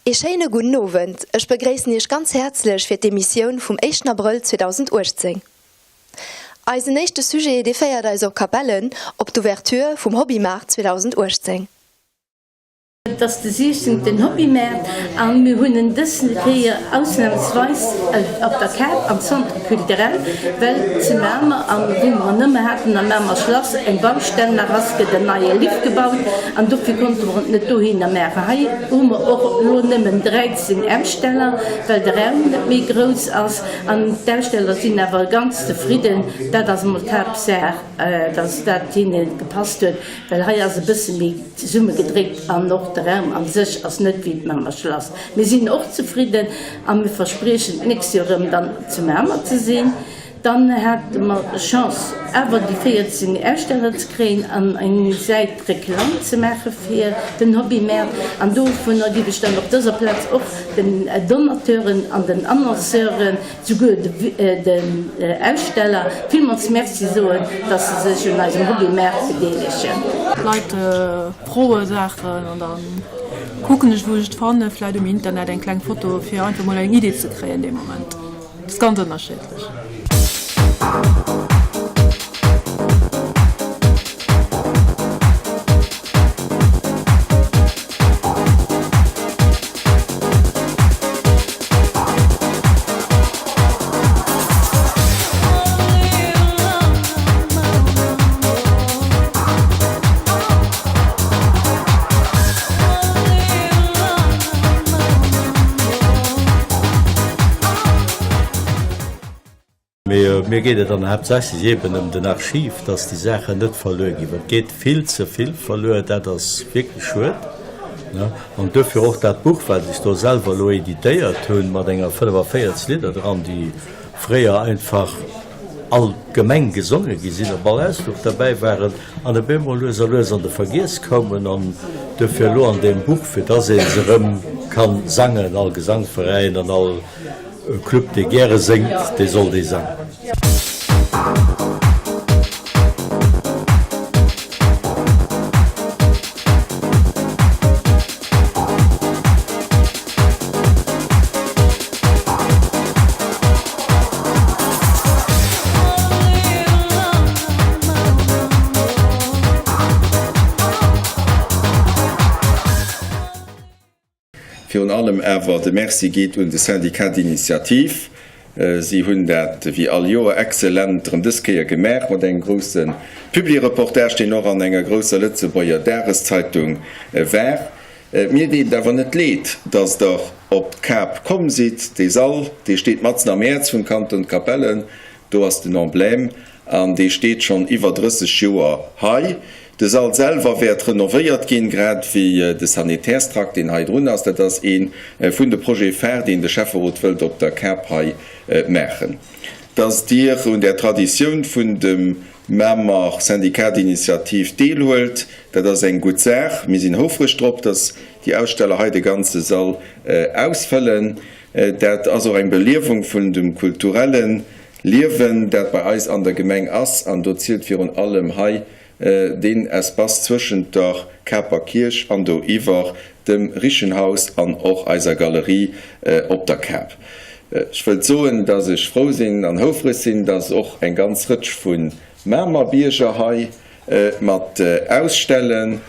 Ee schéine gudden Owend, ech begréissen Iech ganz häerzlech fir d'Emissioun vum éischten Abrëll 2018. Eisen éischte Sujet, dee féiert eis op Capellen op d'Ouverture vum Hobbymaart 2018. Et ass de 16. Hobbymaart a mir hunn en dës Kéier ausnamsweis op der Kap am Centre Culturel, well zu Mamer, an wou mer en nëmme haten am Mamer Schlass, eng Baustell nach ass, gëtt en neie Lift gebaut an dofir konnte mer et net dohinner maachen. Hei hu mer och elo nëmmen 13 Aussteller, well de Raum net méi grouss ass an d'Aussteller sinn awer ganz zefridden. Dat ass emol d'Haaptsaach, dass dat hinne gepasst huet, well hei ass e bësse méi. Zesummegedréckt an och de Raum an sech ass net wéi d'Mamer Schlass. Mir sinn och zefridden a mir verspriechen d'nächst Joer erëm dann zu Mamer ze sinn. Dann hate mer Chance awer déi 14 Aussteller ze kréien an eng Säit Reklamm ze maache fir den Hobbymaart an dovunner giff ech dann op dëser Plaz och den Donateuren an den Annonceuren, Souguer den Aussteller villmols Merci soen, dass se sech un eisem Hobbymaart bedeelegen. D'Leit froe Saachen an da kucken ech wou ech et fannen, vläit um Internet eng kleng Foto fir einfach mol eng Idee ze kréien dee Moment. Et ass ganz ënnerschiddlech. Mee mir geet et dann haaptsächlech eeben ëm den Archiv, dass déi Saachen net verluer ginn, well et geet vill ze vill verluer. Dat ass wierklech schued. An duerfir och dat Buch, wat ech do selwer elo editéiert hunn, mat enger 45 Lidder dran, déi fréier einfach allgemeng gesonge gi sinn, op all Ausfluch derbäi waren an op eemol lues a lues an de Vergiess koumen. An duerfir elo an deem Buch, fir dass ee se erëm ka sangen, all Gesangveräin an all. E Club dee gäre séngt, dee soll déi sangen. Virun allem awer de Merci geet un de Syndicat d'initiative. Si hunn dat wéi all Joer excellent erëm dës Kéier gemaach mat engem grousse Publireportage, deen och an enger grousser Lëtzebuerger Dageszeitung war. Mir deet et awer net leed, dass Der op d'Kap komm sidd. Dee Sall, dee steet matzen am Häerz vum Kanton Capellen. Do ass den Emblème an dee steet schonn iwwer 30 Joer hei. De Sall selwer wäert renovéiert ginn, grad wéi de Sanitärstrakt, deen hei drun ass. Dat ass ee vun de Projets phares, deen de Schäfferot wëllt op der Kap hei maachen. Dass Dir un där Traditioun vun dem Mamer Syndicat d'initiative deelhuelt, dat ass eng gutt Saach. Mir sinn houfreg drop, dass déi Aussteller hei de ganze Sall ausfëllen. Dat ass och eng Beliewung vun dem kulturelle Liewen, dat bei eis an der Gemeng ass. An do zielt virun allem hei deen Espace zwëschent der Caper Kierch an do iwwer dem Richenhaus an och eiser Galerie op der Kap. Ech wëllt soen, dass ech frou sinn an houfreg sinn, dass och eng ganz Rëtsch vu Mamer Bierger hei mat ausstellen.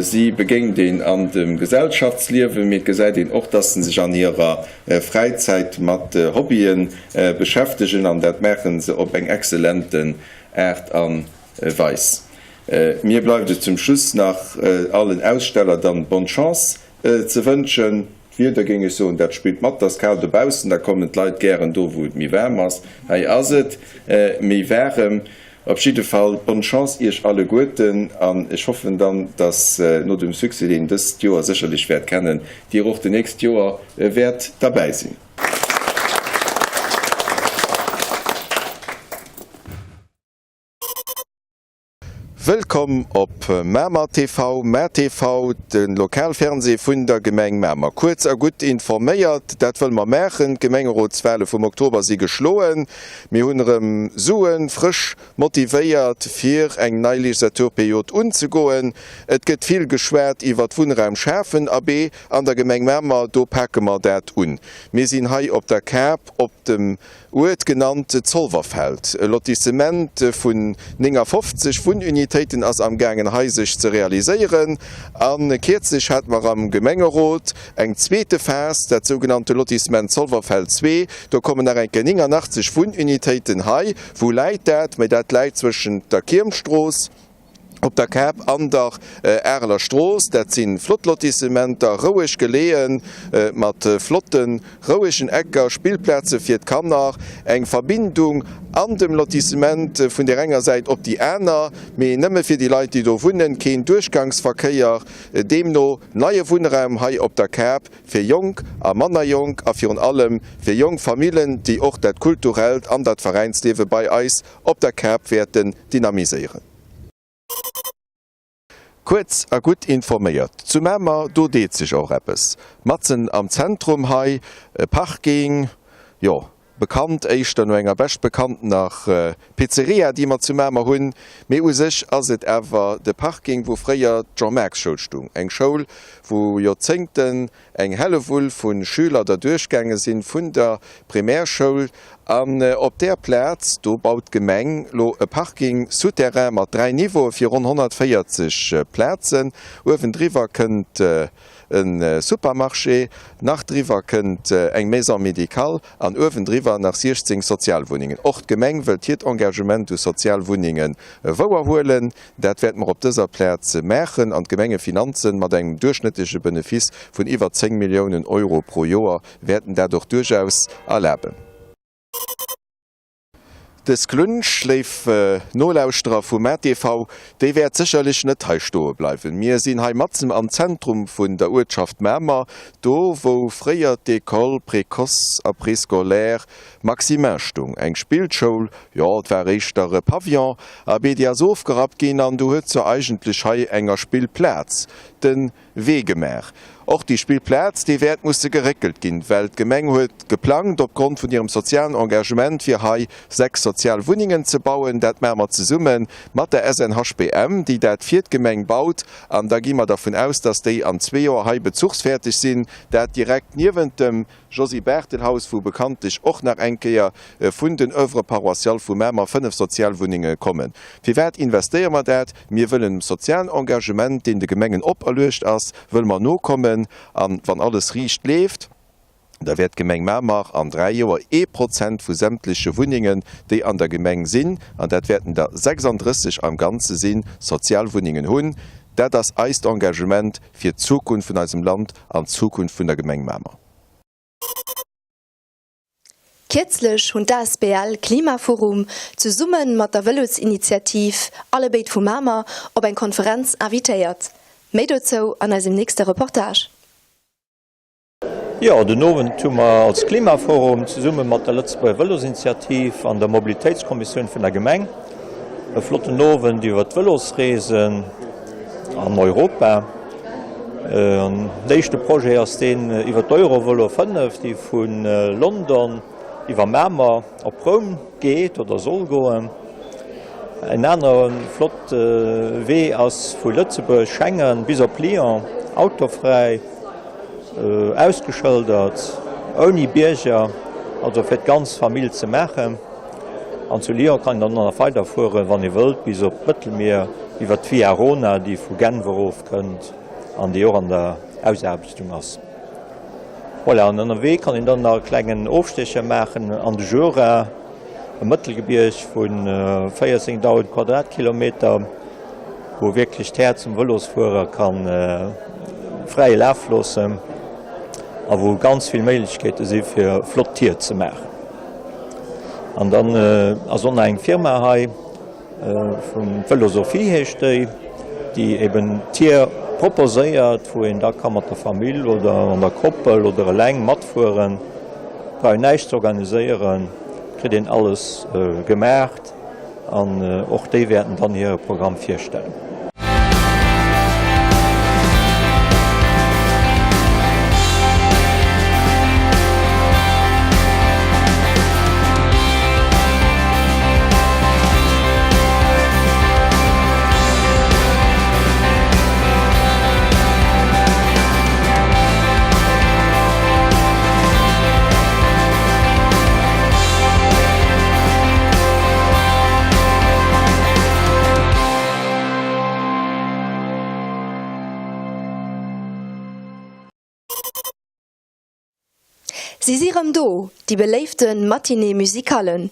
Si begéint een an dem Gesellschaftsliewen, mee et gesäit een och, dass se sech an hirer Fräizäit mat Hobbye beschäftegen an dat maache se op eng excellente Aart a Weis. Mir bleift et zum Schluss nach allen Aussteller dann bonne Chance ze wënschen. D'Wieder, géing ech soen, dat spillt mat. Et ass kal dobaussen, da kommen d'Leit gären do, wou et méi waarm ass. Hei ass et méi waarem. Op jidde Fall bonne Chance Iech alleguerten an ech hoffen dann, dass no dem Succès, deen dëst Joer sécherlech wäert kennen, Dir och de nächst Joer wäert derbäi sinn. Wëllkomm op Mamer TV, MaTV, de Lokalfernsee vun der Gemeng Mamer. Kuerz a gutt informéiert, dat wëlle mer maachen. D'Gemengerotswale vum Oktober si geschloen. Mir hunn erëm Suen, frësch motivéiert fir eng nei Legislaturperiod unzegoen. Et gëtt vill geschwat iwwert Wunnraum schafen, abee, an der Gemeng Mamer, do pake mer dat un. Mir sinn hei op der Kap op dem Uert, genannt Zolwerfeld. E Lotissement vun 59 Wunnunitéiten ass amgaangen hei sech ze realiséieren. A kierzlech hate mer am Gemengerot eng zweete Phas, dat sougenannte Lotissement Zolwerfeld 2. Do kommen nach eng Kéier 89 Wunnunitéiten hei. Wou läit dat? Mä dat läit zwëschent der Kiermstrooss, Op der Kap an der Areler Strooss, dat si flott Lotissementer, roueg geleeën, mat flotte rouegen Ecker, Spillplaze fir d'Kanner, eng Verbindung an dem Lotissement vun där enger Säit op déi aner, mee nëmme fir déi Leit, déi do wunnen, keen Duerchgangsverkéier, deemno neie Wunnraum hei op der Kap fir Jonk a manner Jonk a virun allem fir jonk Famillen, déi och dat kulturellt an dat Veräinsliewe bei eis op der Kap wäerten dynamiséieren. Kuerz a gutt informéiert, zu Mamer do deet sech och eppes. Matzen am Zentrum hei, e Parking, jo bekannt éischter no enger bescht bekanntener Pizzeria déi mer zu Mamer hunn, mee u sech ass et awer de Parking wou fréier d'Jean-Marx-Schoul stung, eng Schoul wou Joerzéngten eng Hellewull vu Schüler derduerch gaange sinn vun der Primärschoul an op där Plaz do baut d'Gemeng lo e Parking souterrain mat 3 Niveaue fir ronn 140 Plazen. Uewendriwwer kënnt e Supermarché, nach driwwer kënnt eng Maison médicale an uewendriwwer nach 16 Sozialwunnengen. Och d'Gemeng wëllt hiert Engagement u Sozialwunnenge wouerhuelen. Dat wäerte mer op dëser Plaz maachen an d'Gemengefinanzen mat engem duerchschnëttleche Benefice vun iwwer 10 Milliounen Euro pro Joer wäerten dat och duerchaus erlaben. Dës Klunsch, léif Nolauschterer vu MaTV, déi wäert sécherlech net hei stoe bleiwen. Mir sinn hei matzen am Zentrum vun der Uertschaft Mamer, do wou fréier d'École précoce a préscolaire Maximin stung, eng Spillschoul, jo et war éischter e Pavillon, abee déi ass ofgerappt ginn an du huet se eigentlech hei enger Spillplaz de Wee gemaach. Och déi Spillplaz, déi wäert musse geréckelt ginn, well d'Gemeng huet geplangt, opgrond vun hirem sozialen Engagement, fir hei 6 sozial Wunnengen ze bauen. Dat maache mer zesumme mat der SNHBM, déi dat fir d'Gemeng baut an da gi mer dervun aus, dass déi an zwee Joer hei bezuchsfäerteg sinn, dat direkt niewent dem Josy Barthel-Haus, wou bekanntlech och nach eng Kéier vun den Oeuvres paroissiales vu Mamer 5 Sozialwunnenge kommen. Firwat investéiere mer dat? Mir wëllen dem sozialen Engagement, deen de Gemengen operluecht ass, wëlle mer nokommen. A wann alles riicht leeft, da wäert d'Gemeng Mamer an 3 Joer ee Prozent vu sämtleche Wunnengen, déi an der Gemeng sinn, an dat wäerten der 36 am Ganze sinn, Sozialwunnengen hunn. Dat ass eist Engagement fir d'Zukunft vun eisem Land an d'Zukunft vun der Gemeng Mamer. Kierzlech hunn d'ASBL Klimaforum zesumme mat der Vëlosinitiativ Allebéid vu Mamer op eng Konferenz invitéiert. Méi dozou an eisem nächste Reportage. Jo, den Owend hu mer als Klimaforum zesumme mat der Lëtzebuerger Vëlosinitiativ an der Mobilitéitskommissioun vun der Gemeng e flotten Owend iwwer d'Vëlosreesen an Europa. Den éischte Projet ass deen iwwer d'Eurovëlo 5, déi vu London iwwer Mamer op Roum geet oder soll goen. En anere flott Wee ass vu Lëtzebuerg, Schengen, bis op Lyon, autofräi, ausgeschëldert, ouni Bierger, also fir d'ganz Famill ze maachen. An zu Lyon kann een dann och nach weiderfueren, wann ee wëllt, bis op d'Mëttelmier iwwer d'Via Rhôna, déi vu Genf erofkënnt an déi och an der Ausaarbechtung ass. Voilà, an ënnerwee kann een dann nach e klengen Ofstécher maachen an de Jura, e Mëttelgebierg vu 14.000 Quadratkilometer, wou wierklech d'Häerz vum Vëlosfuerer ka fräie Laf loossen a wou ganz vill Méiglechkeete si fir flott Tier ze maachen. An dann ass och nach eng Firma hei, vun Velosophie heescht déi, déi eben Tier proposéiert, wou een da ka mat der Famill oder an der Koppel oder eleng matfueren. Brauch een näischt ze organiséieren, kritt een alles gemaacht. An och déi wäerten dann hire Programm virstellen. Si si rëm do, déi beléifte Matinée Musicale.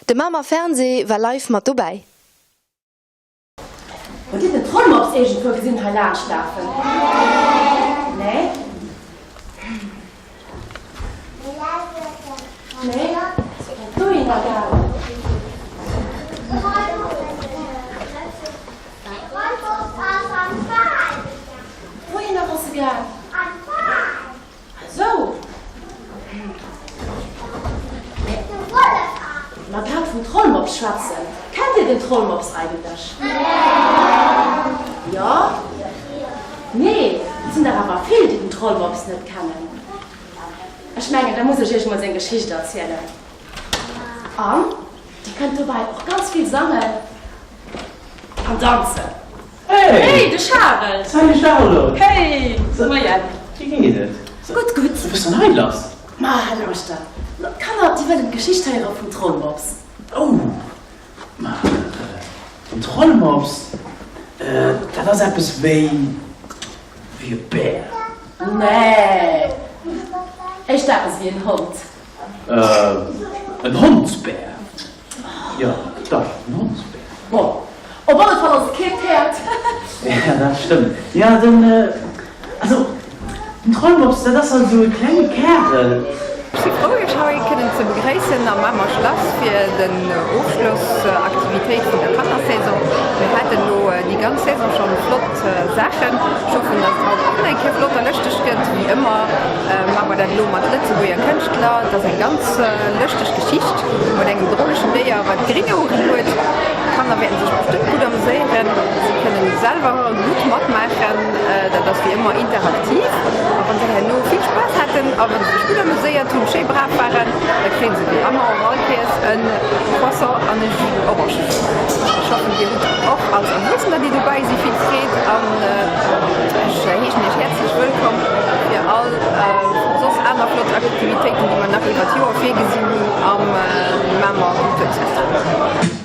De Mamer Fernseh war live mat dobäi. Hutt dir den Trollmops iergendwou gesinn hei laanscht lafen? Nee? Nee? Ass vläit dohinner gaangen? Wouhinner ass e gaang? Esou. Mä grad vum Trollmops schwätzen, kennt Dir den Trollmops eigentlech? Jo? Nee, et sinn der awer vill, déi den Trollmops net kennen. Ech mengen, da muss ech Iech mol seng Geschicht erzielen. An Dir kënnt dobäi och ganz vill sangen an danzen. Hey, de Charel! Salut Charlotte! Hey! Moien! Wéi geet et? Gutt, gutt! Wat ass dann hei lass? Ma lauschter, d'Kanner, déi wëllen d'Geschicht héiere vum Trollmops. Oh, ma den Trollmops, dat ass eppes wéi, wéi e Bär. Nee, éischter eppes wéi en Hond. En Hondsbär? Jo, dach, en Hondsbär. Bon, op alle Fall ass et kee Päerd. Ja, dat stëmmt. Ja, den, also, den Trollmops, dat ass also e klenge Kärel. Ech si frou iech hei kënnen ze begréissen am Mamer Schlass fir den Ofschlossaktivitéit vun der Kannersaison. Mir haten elo déi ganz Saison schonn flott Saachen. Ech hoffen dass et haut och nach eng Kéier flott a lëschteg gëtt. Wéi ëmmer maache mer dat elo mat Lëtzebuerger Kënschtler. Et ass eng ganz lëschteg Geschicht mat engem drolegen Déier wat gréng Oueren huet. D'Kanner wäerten sech bestëmmt gutt ameséieren. Si kënnen selwer gutt matmaachen. Dat ass wéi ëmmer interaktiv. A wann se herno vill Spaass haten a wann se sech gutt ameséiert hunn, schéi brav waren, da kréie se wéi ëmmer och all Kéiers e Croissant an e Jus, Orangejus. Ech hoffen dir hutt och als Erwuessener déi dobäi si vill Freed an ech heeschen iech häerzlech wëllkomm fir all soss aner flott Aktivitéiten déi mer nach iwwer d'Joer virgesinn hunn am Mamer Kulturzentrum.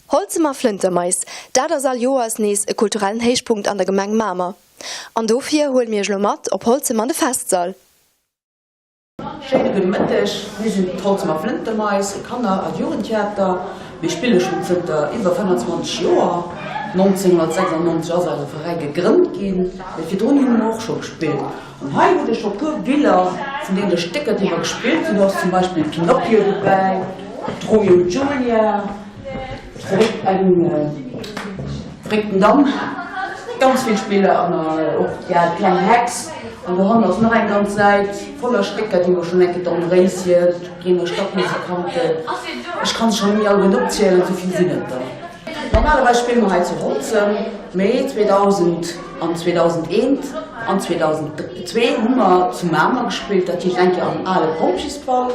Holzemer Flëntermais, dat ass all Joers nees e kulturellen Héichpunkt an der Gemeng Mamer. An dofir huele mir iech elo mat op Holzem an de Festsall. Schéine gudde Mëtteg, mir sinn d'Holzemer Flëntermais, e Kanner a Jugendtheater. Mir spille schonn zënter iwwer 25 Joer. 1996 ass eise Veräi gegrënnt ginn, mee virdrun hu mer och scho gespillt. An hei hutt Dir scho e puer Biller vun deene Stécker, déi mer gespillt hunn. Do ass zum Beispill Pinocchio dobäi, d'Romeo und Julia, eng verréckten Damm, ganz vill Spiller an och déi al kleng Hex. An dohannen ass nach eng ganz Säit voller Stécker, déi mer schonn enke Dornréischen, d'Bremer Stadtmusikanten, ech kann se schonn net méi alleguerten opzielen, esou vill sinn et der. Normalerweis spille mer hei zu Holzem, mee 2000 an 2001 an 2002 hu mer zu Mamer gespillt, dat heescht eng Kéier am ale Pompjeesball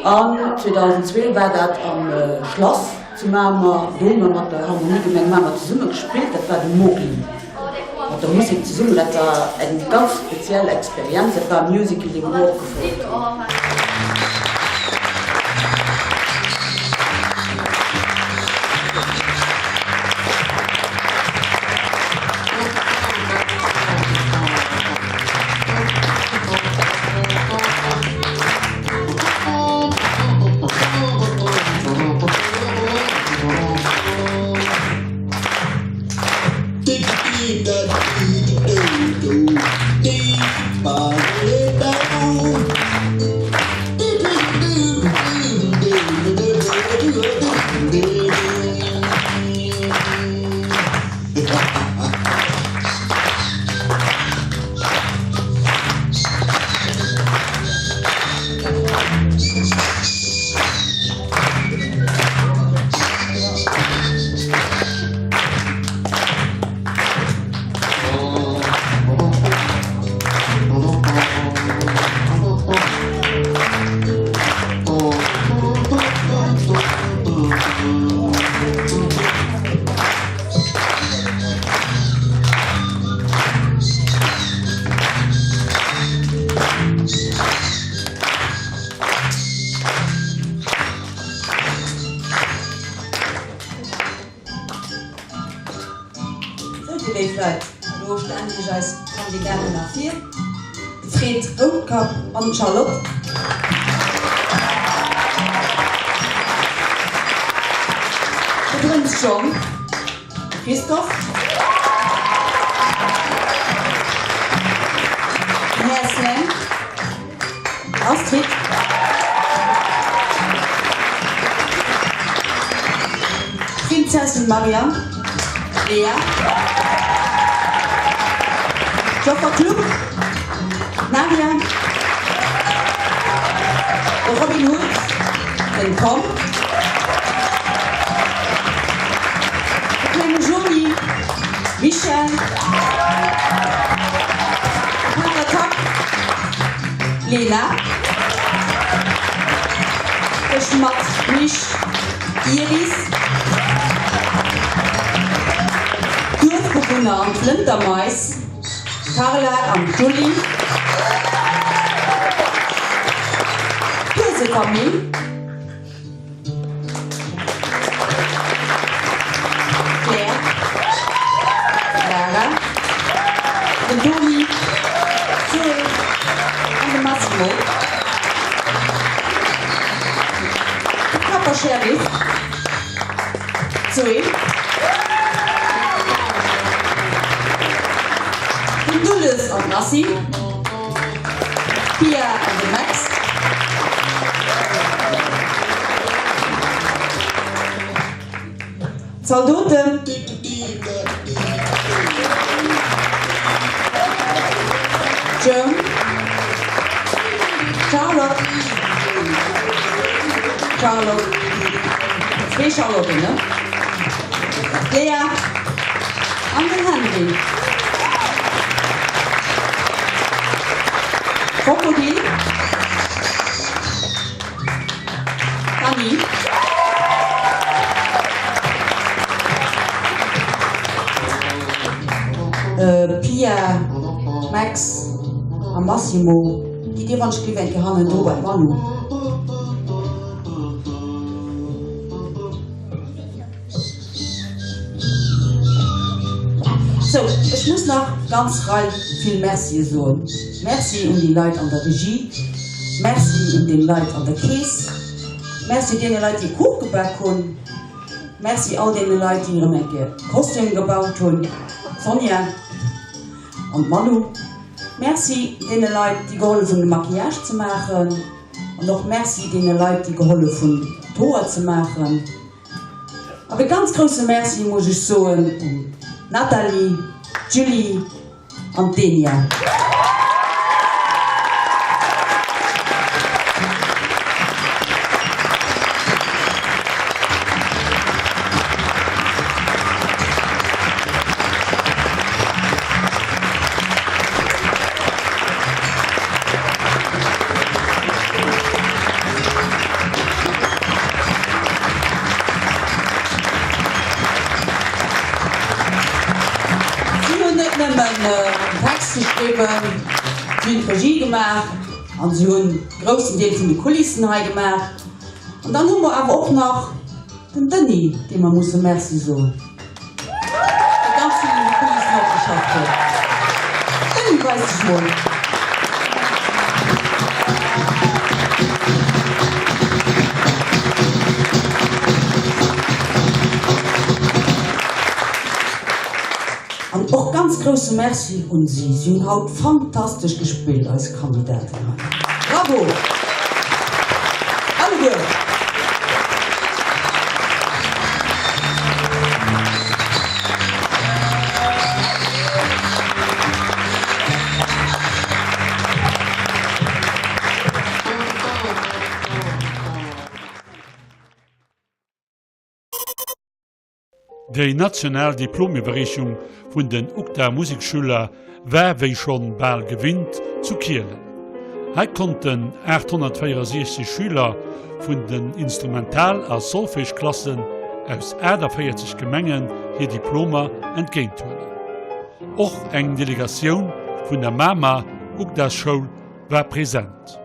an 2002 war dat am Schlass zu Mamer. Do hu mer mat der Harmonie Gemeng Mamer zesumme gespillt, dat war de Mogli mat der Musek zesummen. Dat war eng ganz speziell Experienz, dat war e Musical, dee mer do opgefouert hunn. Sou, dir léif Leit, elo stellen ech eis Kandidaten nach vir, de Fred Routkapp an d'Charlotte. De Prënz John, de Christophe. Den Här Sven. Astrid. D'Prinzessin Marianne, Léa. D'Joffer Kluck, Nadia. De Robin Hood, den Tom. De klenge Joni, Michel. De Pater Tack. Lena, De Schmatt, Mich, Iris, D'Duerfbewunner an d'Flëntermais, Carla an d'Julie, D'Huesefamill. Claire, Lara, den Toni, d'Zoé an de Massimo, de Kapper Sheriff, d'Zoé, den Dulles an d'Nassi. D'Pia an de Max. D'Zaldoten. D'Joan. D'Charlotte. D'Charlotte. Zwee Charlotten, ne? D'Léa an den Henri. Krokodil. D'Annie. Pia, Max a Massimo, gitt dir wann ech géif eng Kéier hannendru bei d'Manu. Ech muss nach ganz Rei vill Mercië soen. Merci un déi Leit an der Regie, Merci un déi Leit an der Keess, Merci deene Leit, déi Kuch gebak hunn, Merci all deene Leit, déi erëm eng Kéier Kostüm gebaut hunn, d'Sonja an d'Malou. Merci deene Leit, déi gehollef hunn, de Maquillage ze maachen. An och Merci deene Leit, déi gehollef hunn, d'Hoer ze maachen. An e ganz grousse Merci muss ech soen un d'Nathalie, d'Julie an d'Denia. Si hunn net nëmmen den Text geschriwwen, si hunn d'Regie gemaach an si hunn e groussen Deel vun de Kulissen hei gemaach. An dann hu mer awer och nach den Denis, deem mer musse Merci soen. Dee ganz vill un de Kulissen och geschafft huet. Denis, weis dech mol. An och ganz grousse Merci un si. Si hunn haut fantastesch gespillt, eis Kandidaten hei. Bravo! Alleguer! Déi national Diplomiwwerreechung vun den UGDA Museksschüler war wéi schonn bal gewinnt zu Kielen. Hei konnten 864 Schüler vun den Instrumental a Solfège-Klassen aus 48 Gemengen hir Diplomer entgéinthuelen. Och eng Delegatioun vun der Mamer UGDA-Schoul war present.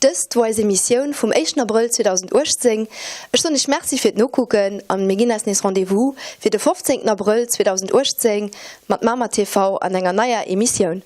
Dëst wor eis Emissioun vum éischten Abrëll 2018. Ech soen iech Merci fir d'Nokucken an mir ginn eis nees Rendez-vous fir de 15 Abrëll 2018 mat Mamer TV an enger neier Emissioun.